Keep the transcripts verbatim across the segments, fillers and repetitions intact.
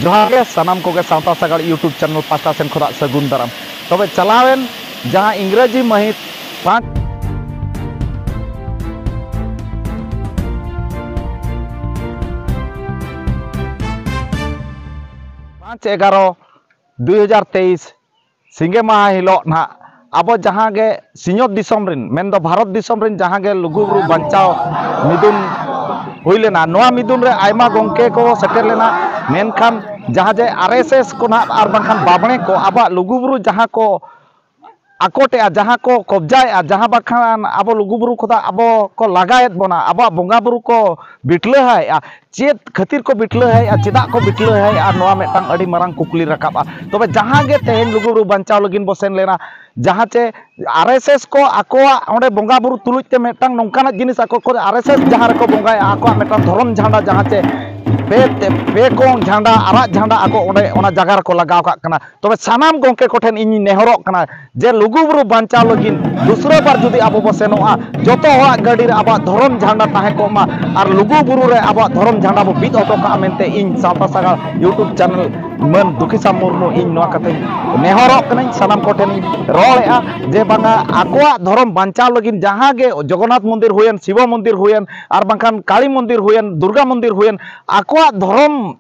ᱡᱚᱦᱟᱨ ᱜᱮ ᱥᱟᱱᱟᱢ ᱠᱚᱜᱮ ᱥᱟᱶᱛᱟ ᱥᱟᱜᱟᱲ YouTube ᱪᱮᱱᱮᱞ ᱯᱟᱦᱴᱟ ᱥᱮᱱ ᱠᱷᱚᱱᱟᱜ ᱥᱟᱹᱜᱩᱱ ᱫᱟᱨᱟᱢ᱾ ᱛᱚᱵᱮ ᱪᱟᱞᱟᱣᱮᱱ ᱡᱟᱦᱟᱸ ᱤᱝᱨᱮᱡᱤ ᱢᱟᱹᱦᱤᱛ ᱯᱟᱸᱪ ᱯᱟᱸᱪ ᱮᱜᱟᱨᱚ ᱫᱩᱭ ᱦᱟᱡᱟᱨ ᱛᱮᱭᱤᱥ ᱥᱤᱸᱜᱮ ᱢᱟᱦᱟ ᱦᱤᱞᱳᱜ ᱱᱟᱦᱟᱜ ᱟᱵᱚ ᱡᱟᱦᱟᱸ ᱜᱮ ᱥᱤᱧᱚᱛ ᱫᱤᱥᱚᱢ ᱨᱮᱱ, ᱢᱮᱱᱫᱚ ᱵᱷᱟᱨᱚᱛ ᱫᱤᱥᱚᱢ ᱨᱮᱱ ᱡᱟᱦᱟᱸ ᱜᱮ ᱞᱩᱜᱩᱵᱩᱨᱩ ᱵᱟᱧᱪᱟᱣ ᱢᱤᱫᱩᱱ ᱦᱩᱭ ᱞᱮᱱᱟ, ᱱᱚᱣᱟ ᱢᱤᱫᱩᱱ ᱨᱮ ᱟᱭᱢᱟ ᱜᱚᱢᱠᱮ ᱠᱚ ᱥᱮᱴᱮᱨ ᱞᱮᱱᱟ᱾ ᱢᱮᱱᱠᱷᱟᱱ ᱡᱟᱦᱟᱸ ᱡᱮ ᱟᱨ ᱮᱥ ᱮᱥ ᱠᱚ ᱱᱟᱦᱟᱜ ᱟᱨ ᱵᱟᱝᱠᱷᱟᱱ ᱵᱟᱵᱽᱲᱮ ᱠᱚ ᱟᱵᱚᱣᱟᱜ ᱞᱩᱜᱩᱵᱩᱨᱩ ᱡᱟᱦᱟᱸ ᱠᱚ ᱟᱠᱚᱴᱮᱜᱼᱟ, ᱡᱟᱦᱟᱸ ᱠᱚ ᱠᱚᱵᱡᱟᱭᱮᱜᱼᱟ, ᱡᱟᱦᱟᱸ ᱵᱟᱠᱷᱟᱱ ᱟᱵᱚ ᱞᱩᱜᱩᱵᱩᱨᱩ ᱠᱷᱚᱱᱟᱜ ᱟᱵᱚ ᱠᱚ ᱞᱟᱜᱟᱭᱮᱫ ᱵᱚᱱᱟ, ᱟᱵᱚᱣᱟᱜ ᱵᱚᱸᱜᱟ ᱵᱩᱨᱩ ᱠᱚ ᱵᱤᱴᱞᱟᱹᱦᱟᱭᱮᱜᱼᱟ, ᱪᱮᱫ ᱠᱷᱟᱹᱛᱤᱨ ᱠᱚ ᱵᱤᱴᱞᱟᱹᱦᱟᱭᱮᱜᱼᱟ, ᱪᱮᱫᱟᱜ ᱠᱚ ᱵᱤᱴᱞᱟᱹᱦᱟᱭᱮᱜᱼᱟ, ᱱᱚᱣᱟ ᱢᱤᱫᱴᱟᱝ ᱟᱹᱰᱤ ᱢᱟᱨᱟᱝ ᱠᱩᱠᱞᱤ ᱨᱟᱠᱟᱵᱼᱟ᱾ ᱛᱚᱵᱮ ᱡᱟᱦᱟᱸ ᱜᱮ ᱛᱮᱦᱮᱧ ᱞᱩᱜᱩᱵᱩᱨᱩ ᱵᱟᱧᱪᱟᱣ ᱞᱟᱹᱜᱤᱫ ᱵᱚ ᱥᱮᱱ ᱞᱮᱱᱟ, ᱡᱟᱦᱟᱸ ᱪᱮ ᱟᱨ ᱮᱥ ᱮᱥ ᱠᱚ ᱟᱠᱚᱣᱟᱜ ᱚᱸᱰᱮ ᱵᱚᱸᱜᱟ ᱵᱩᱨᱩ ᱛᱩᱞᱩᱡ ᱛᱮ ᱢᱤᱫᱴᱟᱝ ᱱᱚᱝᱠᱟᱱᱟᱜ ᱡᱤᱱᱤᱥ ᱟᱠᱚ ᱠᱚ ᱟᱨ ᱮᱥ ᱮᱥ ᱡᱟᱦᱟᱸ ᱨᱮᱠᱚ ᱵᱚᱸᱜᱟᱭᱟ, ᱟᱠᱚᱣᱟᱜ ᱢᱤᱫᱴᱟᱝ ᱫᱷᱚᱨᱚᱢ ᱡᱷᱟᱱᱰᱟ, ᱡᱟᱦᱟᱸ ᱪᱮ ᱯᱮ ᱛᱮ ᱯᱮ ᱠᱚᱬ ᱡᱷᱟᱱᱰᱟ, ᱟᱨᱟᱜ ᱡᱷᱟᱱᱰᱟ ᱟᱠᱚ ᱚᱸᱰᱮ ᱚᱱᱟ ᱡᱟᱭᱜᱟ ᱨᱮᱠᱚ ᱞᱟᱜᱟᱣ ᱠᱟᱜ ᱠᱟᱱᱟ᱾ ᱛᱚᱵᱮ ᱥᱟᱱᱟᱢ ᱜᱚᱢᱠᱮ ᱠᱚᱴᱷᱮᱱ ᱤᱧᱤᱧ ᱱᱮᱦᱚᱨᱚᱜ ᱠᱟᱱᱟ ᱡᱮ ᱞᱩᱜᱩᱵᱩᱨᱩ ᱵᱟᱧᱪᱟᱣ ᱞᱟᱹᱜᱤᱫ ᱫᱩᱥᱨᱟᱹ ᱵᱟᱨ ᱡᱩᱫᱤ ᱟᱵᱚ ᱵᱚ ᱥᱮᱱᱚᱜᱼᱟ, ᱡᱚᱛᱚ ᱦᱚᱲᱟᱜ ᱜᱟᱹᱰᱤ ᱨᱮ ᱟᱵᱚᱣᱟᱜ ᱫᱷᱚᱨᱚᱢ ᱡᱷᱟᱱᱰᱟ ᱛᱟᱦᱮᱸ ᱠᱚᱜ ᱢᱟ ᱟᱨ ᱞᱩᱜᱩᱵᱩᱨᱩ ᱨᱮ ᱟᱵᱚᱣᱟᱜ ᱫᱷᱚᱨᱚᱢ ᱡᱷᱟᱱᱰᱟ ᱵᱚ ᱵᱤᱫ ᱦᱚᱴᱚ ᱠᱟᱜᱼᱟ ᱢᱮᱱᱛᱮ ᱤᱧ ᱥᱟᱶᱛᱟ ᱥᱟᱜᱟᱲ YouTube ᱪᱮᱱᱮᱞ ᱢᱟᱹᱱ ᱫᱩᱠᱷᱤᱥᱟᱢ ᱢᱩᱨᱢᱩ ᱤᱧ ᱱᱚᱣᱟ ᱠᱟᱛᱷᱟᱧ ᱱᱮᱦᱚᱨᱚᱜ ᱠᱟᱹᱱᱟᱹᱧ, ᱥᱟᱱᱟᱢ ᱠᱚᱴᱷᱮᱱᱤᱧ ᱨᱚᱲᱮᱜᱼᱟ ᱡᱮ ᱵᱟᱝᱟ ᱟᱠᱚᱣᱟᱜ ᱫᱷᱚᱨᱚᱢ ᱵᱟᱧᱪᱟᱣ ᱞᱟᱹᱜᱤᱫ ᱡᱟᱦᱟᱸ ᱜᱮ ᱡᱚᱜᱚᱱᱱᱟᱛᱷ ᱢᱚᱱᱫᱤᱨ ᱦᱩᱭᱮᱱ, ᱥᱤᱵᱚ ᱢᱚᱱᱫᱤᱨ ᱦᱩᱭᱮᱱ, ᱟᱨ ᱵᱟᱝᱠᱷᱟᱱ ᱠᱟᱞᱤ ᱢᱚᱱᱫᱤᱨ ᱦᱩᱭᱮᱱ, ᱫᱩᱨᱜᱟ ᱢᱚᱱᱫᱤᱨ ᱦᱩᱭᱮᱱ, ᱟᱠᱚᱣᱟᱜ ᱫᱷᱚᱨᱚᱢ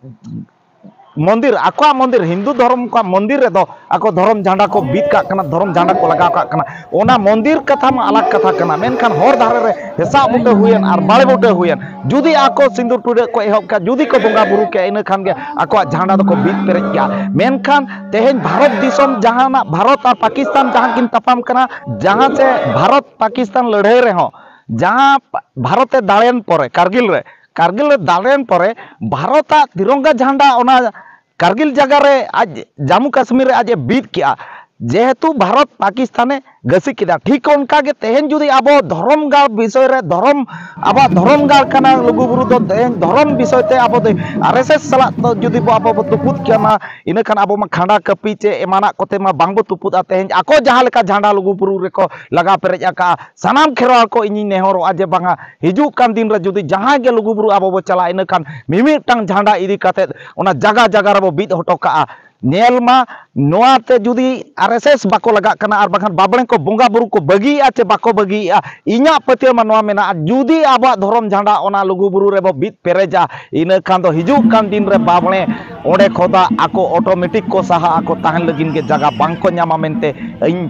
ᱢᱚᱱᱫᱤᱨ, ᱟᱠᱚᱣᱟᱜ ᱢᱚᱱᱫᱤᱨ, ᱦᱤᱱᱫᱩ ᱫᱷᱚᱨᱚᱢ ᱠᱚᱣᱟᱜ ᱢᱚᱱᱫᱤᱨ ᱨᱮᱫᱚ ᱟᱠᱚ ᱫᱷᱚᱨᱚᱢ ᱡᱷᱟᱱᱰᱟ ᱠᱚ ᱵᱤᱫ ᱠᱟᱜ ᱠᱟᱱᱟ, ᱫᱷᱚᱨᱚᱢ ᱡᱷᱟᱱᱰᱟ ᱠᱚ ᱞᱟᱜᱟᱣ ᱠᱟᱜ ᱠᱟᱱᱟ᱾ ᱚᱱᱟ ᱢᱚᱱᱫᱤᱨ ᱠᱟᱛᱷᱟ ᱢᱟ ᱟᱞᱟᱜᱽ ᱠᱟᱛᱷᱟ ᱠᱟᱱᱟ, ᱢᱮᱱᱠᱷᱟᱱ ᱦᱚᱨ ᱫᱷᱟᱨᱮ ᱨᱮ ᱦᱮᱸᱥᱟᱜ ᱵᱩᱴᱟᱹ ᱦᱩᱭᱮᱱ ᱟᱨ ᱵᱟᱲᱮ ᱵᱩᱴᱟᱹ ᱦᱩᱭᱮᱱ, ᱡᱩᱫᱤ ᱟᱠᱚ ᱥᱤᱸᱫᱩᱨ ᱴᱩᱰᱟᱹᱜ ᱠᱚ ᱮᱦᱚᱵ ᱠᱮᱭᱟ, ᱡᱩᱫᱤ ᱠᱚ ᱵᱚᱸᱜᱟ ᱵᱩᱨᱩ ᱠᱮᱭᱟ, ᱤᱱᱟᱹ ᱠᱷᱟᱱ ᱜᱮ ᱟᱠᱚᱣᱟᱜ ᱡᱷᱟᱱᱰᱟ ᱫᱚᱠᱚ ᱵᱤᱫ ᱯᱮᱨᱮᱡ ᱠᱮᱭᱟ᱾ ᱢᱮᱱᱠᱷᱟᱱ ᱛᱮᱦᱮᱧ ᱵᱷᱟᱨᱚᱛ ᱫᱤᱥᱚᱢ ᱡᱟᱦᱟᱱᱟᱜ ᱵᱷᱟᱨᱚᱛ ᱟᱨ ᱯᱟᱠᱤᱥᱛᱟᱱ ᱡᱟᱦᱟᱸ ᱠᱤᱱ ᱛᱟᱯᱟᱢ ᱠᱟᱱᱟ, ᱡᱟᱦᱟᱸ ᱪᱮ ᱵᱷᱟᱨᱚᱛ ᱯᱟᱠᱤᱥᱛᱟᱱ ᱞᱟᱹᱲᱦᱟᱹᱭ ᱨᱮᱦᱚᱸ ᱡᱟᱦᱟᱸ ᱯᱟ-, ᱵᱷᱟᱨᱚᱛ ᱮ ᱫᱟᱲᱮᱱ ᱯᱚᱨᱮ, ᱠᱟᱨᱜᱤᱞ ᱨᱮ, ᱠᱟᱨᱜᱤᱞ ᱨᱮ ᱫᱟᱲᱮᱱ ᱯᱚᱨᱮ ᱵᱷᱟᱨᱚᱛᱟᱜ ᱛᱤᱨᱚᱝᱜᱟ ᱡᱷᱟᱱᱰᱟ ᱚᱱᱟ ᱠᱟᱨᱜᱤᱞ ᱡᱟᱭᱜᱟ ᱨᱮ ᱟᱡ ᱡᱟᱢᱢᱩ ᱠᱟᱥᱢᱤᱨ ᱨᱮ ᱟᱡ ᱮ ᱵᱤᱫ ᱠᱮᱜᱼᱟ᱾ ᱡᱮᱦᱮᱛᱩ ᱵᱷᱟᱨᱚᱛ ᱯᱟᱠᱤᱥᱛᱟᱱᱮ ᱜᱟᱹᱥᱤ ᱠᱮᱫᱟ᱾ ᱴᱷᱤᱠ ᱚᱱᱠᱟ ᱜᱮ ᱛᱮᱦᱮᱧ ᱡᱩᱫᱤ ᱟᱵᱚ ᱫᱷᱚᱨᱚᱢ ᱜᱟᱲ ᱵᱤᱥᱚᱭ ᱨᱮ, ᱫᱷᱚᱨᱚᱢ, ᱟᱵᱚᱣᱟᱜ ᱫᱷᱚᱨᱚᱢ ᱜᱟᱲ ᱠᱟᱱᱟ ᱞᱩᱜᱩᱵᱩᱨᱩ ᱫᱚ, ᱛᱮᱦᱮᱧ ᱫᱷᱚᱨᱚᱢ ᱵᱤᱥᱚᱭ ᱛᱮ ᱟᱵᱚ ᱫᱚ ᱟᱨ ᱮᱥ ᱮᱥ ᱥᱟᱞᱟᱜ ᱫᱚ ᱡᱩᱫᱤ ᱵᱚ ᱟᱵᱚ ᱵᱚ ᱛᱩᱯᱩᱫ ᱠᱮᱭᱟ, ᱢᱟ ᱤᱱᱟᱹ ᱠᱷᱟᱱ ᱟᱵᱚ ᱢᱟ ᱠᱷᱟᱸᱰᱟ ᱠᱟᱹᱯᱤ ᱪᱮ ᱮᱢᱟᱱᱟᱜ ᱠᱚᱛᱮ ᱢᱟ ᱵᱟᱝ ᱵᱚ ᱛᱩᱯᱩᱫᱼᱟ᱾ ᱛᱮᱦᱮᱧ ᱟᱠᱚ ᱡᱟᱦᱟᱸ ᱞᱮᱠᱟ ᱡᱷᱟᱸᱰᱟ ᱞᱩᱜᱩᱵᱩᱨᱩ ᱨᱮᱠᱚ ᱞᱟᱜᱟᱣ ᱯᱮᱨᱮᱡ ᱟᱠᱟᱫᱼᱟ, ᱥᱟᱱᱟᱢ ᱠᱷᱮᱨᱣᱟᱞ ᱠᱚ ᱤᱧᱤᱧ ᱱᱮᱦᱚᱨᱚᱜᱼᱟ ᱡᱮ ᱵᱟᱝᱟ, ᱦᱤᱡᱩᱜ ᱠᱟᱱ ᱫᱤᱱ ᱨᱮ ᱡᱩᱫᱤ ᱡᱟᱦᱟᱸᱭ ᱜᱮ ᱞᱩᱜᱩᱵᱩᱨᱩ ᱟᱵᱚ ᱵᱚ ᱪᱟᱞᱟᱜᱼᱟ, ᱤᱱᱟᱹ ᱠᱷᱟᱱ ᱢᱤᱢᱤᱫᱴᱟᱝ ᱡᱷᱟᱸᱰᱟ ᱤᱫᱤ ᱠᱟᱛᱮᱫ ᱚᱱᱟ ᱡᱟᱜᱟ ᱡᱟᱜᱟ ᱨᱮᱵᱚ ᱵᱤᱫ ᱦᱚᱴᱚ ᱠᱟᱜᱼᱟ᱾ ᱧᱮᱞ ᱢᱟ, ᱱᱚᱣᱟ ᱛᱮ ᱡᱩᱫᱤ ᱟᱨ ᱮᱥ ᱮᱥ ᱵᱟᱠᱚ ᱞᱟᱜᱟᱜ ᱠᱟᱱᱟ ᱟᱨ ᱵᱟᱝᱠᱷᱟᱱ ᱵᱟᱵᱽᱲᱮ ᱠᱚ ᱵᱚᱸᱜᱟ ᱵᱩᱨᱩ ᱠᱚ ᱵᱟᱹᱜᱤᱭᱮᱜᱼᱟ ᱪᱮ ᱵᱟᱠᱚ ᱵᱟᱹᱜᱤᱭᱮᱜᱼᱟ, ᱤᱧᱟᱹᱜ ᱯᱟᱹᱛᱭᱟᱹᱣ ᱢᱟ ᱱᱚᱣᱟ ᱢᱮᱱᱟᱜᱼᱟ, ᱡᱩᱫᱤ ᱟᱵᱚᱣᱟᱜ ᱫᱷᱚᱨᱚᱢ ᱡᱷᱟᱸᱰᱟ ᱚᱱᱟ ᱞᱩᱜᱩᱵᱩᱨᱩ ᱨᱮᱵᱚ ᱵᱤᱫ ᱯᱮᱨᱮᱡᱟ, ᱤᱱᱟᱹ ᱠᱷᱟᱱ ᱫᱚ ᱦᱤᱡᱩᱜ ᱠᱟᱱ ᱫᱤᱱ ᱨᱮ ᱵᱟᱵᱽᱲᱮ ᱚᱸᱰᱮ ᱠᱷᱚᱫᱟ ᱟᱠᱚ ᱚᱴᱳᱢᱮᱴᱤᱠ ᱠᱚ ᱥᱟᱦᱟ ᱟᱠᱚ, ᱛᱟᱦᱮᱱ ᱞᱟᱹᱜᱤᱫ ᱜᱮ ᱡᱟᱭᱜᱟ ᱵᱟᱝ ᱠᱚ ᱧᱟᱢᱟ ᱢᱮᱱᱛᱮ ᱤᱧ,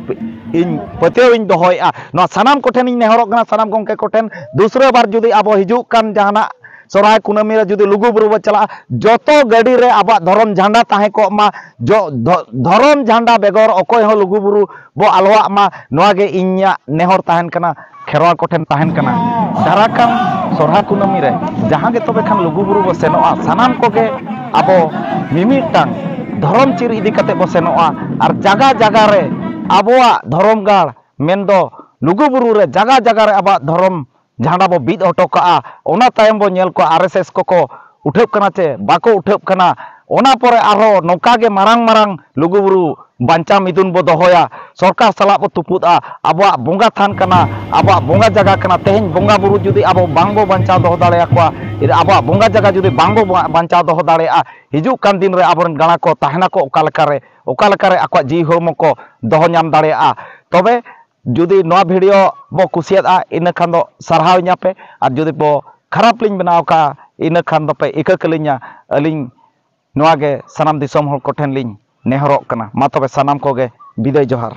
ᱤᱧ ᱯᱟᱹᱛᱭᱟᱹᱣ ᱤᱧ ᱫᱚᱦᱚᱭᱮᱜᱼᱟ᱾ ᱱᱚᱣᱟ ᱥᱟᱱᱟᱢ ᱠᱚᱴᱷᱮᱱ ᱤᱧ ᱱᱮᱦᱚᱨᱚᱜ ᱠᱟᱱᱟ, ᱥᱟᱱᱟᱢ ᱜᱚᱢᱠᱮ ᱠᱚᱴᱷᱮᱱ, ᱫᱩᱥᱨᱟᱹ ᱵᱟᱨ ᱡᱩᱫᱤ ᱟᱵᱚ ᱦᱤᱡᱩᱜ ᱠᱟᱱ ᱡᱟᱦᱟᱱᱟᱜ ᱥᱚᱨᱦᱟᱭ ᱠᱩᱱᱟᱹᱢᱤ ᱨᱮ ᱡᱩᱫᱤ ᱞᱩᱜᱩᱵᱩᱨᱩ ᱵᱚ ᱪᱟᱞᱟᱜᱼᱟ, ᱡᱚᱛᱚ ᱜᱟᱹᱰᱤ ᱨᱮ ᱟᱵᱚᱣᱟᱜ ᱫᱷᱚᱨᱚᱢ ᱡᱷᱟᱸᱰᱟ ᱛᱟᱦᱮᱸ ᱠᱚᱜ ᱢᱟ᱾ ᱡᱚ-, ᱫᱷᱚ-, ᱫᱷᱚᱨᱚᱢ ᱡᱷᱟᱸᱰᱟ ᱵᱮᱜᱚᱨ ᱚᱠᱚᱭ ᱦᱚᱸ ᱞᱩᱜᱩᱵᱩᱨᱩ ᱵᱚ ᱟᱞᱚᱣᱟᱜ ᱢᱟ, ᱱᱚᱣᱟ ᱜᱮ ᱤᱧᱟᱹᱜ ᱱᱮᱦᱚᱨ ᱛᱟᱦᱮᱱ ᱠᱟᱱᱟ, ᱠᱷᱮᱨᱣᱟᱲ ᱠᱚᱴᱷᱮᱱ ᱛᱟᱦᱮᱱ ᱠᱟᱱᱟ᱾ ᱫᱟᱨᱟ ᱠᱟᱱ ᱥᱚᱨᱦᱟᱭ ᱠᱩᱱᱟᱹᱢᱤ ᱨᱮ ᱡᱟᱦᱟᱸ ᱜᱮ ᱛᱚᱵᱮ ᱠᱷᱟᱱ ᱞᱩᱜᱩᱵᱩᱨᱩ ᱵᱚ ᱥᱮᱱᱚᱜᱼᱟ, ᱥᱟᱱᱟᱢ ᱠᱚᱜᱮ ᱟᱵᱚ ᱢᱤᱢᱤᱫᱴᱟᱝ ᱫᱷᱚᱨᱚᱢ ᱪᱤᱨ ᱤᱫᱤ ᱠᱟᱛᱮ ᱵᱚ ᱥᱮᱱᱚᱜᱼᱟ᱾ ᱟᱨ ᱡᱟᱜᱟ ᱡᱟᱜᱟ ᱨᱮ ᱟᱵᱚᱣᱟᱜ ᱫᱷᱚᱨᱚᱢ ᱜᱟᱲ ᱢᱮᱱᱫᱚ ᱞᱩᱜᱩᱵᱩᱨᱩ ᱨᱮ ᱡᱟᱜᱟ ᱡᱟᱜᱟ ᱨᱮ ᱟᱵᱚᱣᱟᱜ ᱫᱷᱚᱨᱚᱢ ᱡᱷᱟᱸᱰᱟ ᱵᱚ ᱵᱤᱫ ᱦᱚᱴᱚ ᱠᱟᱜᱼᱟ᱾ ᱚᱱᱟ ᱛᱟᱭᱚᱢ ᱵᱚ ᱧᱮᱞ ᱠᱚᱣᱟ ᱟᱨ ᱮᱥ ᱮᱥ ᱠᱚᱠᱚ ᱩᱴᱷᱟᱹᱜ ᱠᱟᱱᱟ ᱪᱮ ᱵᱟᱠᱚ ᱩᱴᱷᱟᱹᱜ ᱠᱟᱱᱟ᱾ ᱚᱱᱟ ᱯᱚᱨᱮ ᱟᱨᱦᱚᱸ ᱱᱚᱝᱠᱟ ᱜᱮ ᱢᱟᱨᱟᱝ ᱢᱟᱨᱟᱝ ᱞᱩᱜᱩᱵᱩᱨᱩ ᱵᱟᱧᱪᱟᱣ ᱢᱤᱫᱩᱱ ᱵᱚ ᱫᱚᱦᱚᱭᱟ, ᱥᱚᱨᱠᱟᱨ ᱥᱟᱞᱟᱜ ᱵᱚ ᱛᱩᱯᱩᱫᱼᱟ᱾ ᱟᱵᱚᱣᱟᱜ ᱵᱚᱸᱜᱟ ᱛᱷᱟᱱ ᱠᱟᱱᱟ, ᱟᱵᱚᱣᱟᱜ ᱵᱚᱸᱜᱟ ᱡᱟᱭᱜᱟ ᱠᱟᱱᱟ᱾ ᱛᱮᱦᱮᱧ ᱵᱚᱸᱜᱟ ᱵᱩᱨᱩ ᱡᱩᱫᱤ ᱟᱵᱚ ᱵᱟᱝ ᱵᱚ ᱵᱟᱧᱪᱟᱣ ᱫᱚᱦᱚ ᱫᱟᱲᱮᱭᱟᱠᱚᱣᱟ, ᱟᱵᱚᱣᱟᱜ ᱵᱚᱸᱜᱟ ᱡᱟᱭᱜᱟ ᱡᱩᱫᱤ ᱵᱟᱝ ᱵᱚ ᱵᱟᱧᱪᱟᱣ ᱫᱚᱦᱚ ᱫᱟᱲᱮᱭᱟᱜᱼᱟ, ᱦᱤᱡᱩᱜ ᱠᱟᱱ ᱫᱤᱱ ᱨᱮ ᱟᱵᱚᱨᱮᱱ ᱜᱟᱬᱟ ᱠᱚ ᱛᱟᱦᱮᱱᱟᱠᱚ ᱚᱠᱟ ᱞᱮᱠᱟᱨᱮ, ᱚᱠᱟ ᱞᱮᱠᱟᱨᱮ ᱟᱠᱚᱣᱟᱜ ᱡᱤᱣᱤ ᱦᱚᱲᱢᱚ ᱠᱚ ᱫᱚᱦᱚ ᱧᱟᱢ ᱫᱟᱲᱮᱭᱟᱜᱼᱟ? ᱛᱚᱵᱮ ᱡᱩᱫᱤ ᱱᱚᱣᱟ ᱵᱷᱤᱰᱤᱭᱳ ᱵᱚ ᱠᱩᱥᱤᱭᱟᱫᱼᱟ, ᱤᱱᱟᱹ ᱠᱷᱟᱱ ᱫᱚ ᱥᱟᱨᱦᱟᱣ ᱤᱧᱟᱹ ᱯᱮ, ᱟᱨ ᱡᱩᱫᱤ ᱵᱚ ᱠᱷᱟᱨᱟᱯ ᱞᱤᱧ ᱵᱮᱱᱟᱣ ᱠᱟᱜᱼᱟ, ᱤᱱᱟᱹ ᱠᱷᱟᱱ ᱫᱚᱯᱮ ᱤᱠᱟᱹ ᱠᱟᱹᱞᱤᱧᱟ᱾ ᱟᱹᱞᱤᱧ ᱱᱚᱣᱟ ᱜᱮ ᱥᱟᱱᱟᱢ ᱫᱤᱥᱚᱢ ᱦᱚᱲ ᱠᱚᱴᱷᱮᱱ ᱞᱤᱧ ᱱᱮᱦᱚᱨᱚᱜ ᱠᱟᱱᱟ᱾ ᱢᱟ ᱛᱚᱵᱮ ᱥᱟᱱᱟᱢ ᱠᱚᱜᱮ ᱵᱤᱫᱟᱹᱭ ᱡᱚᱦᱟᱨ᱾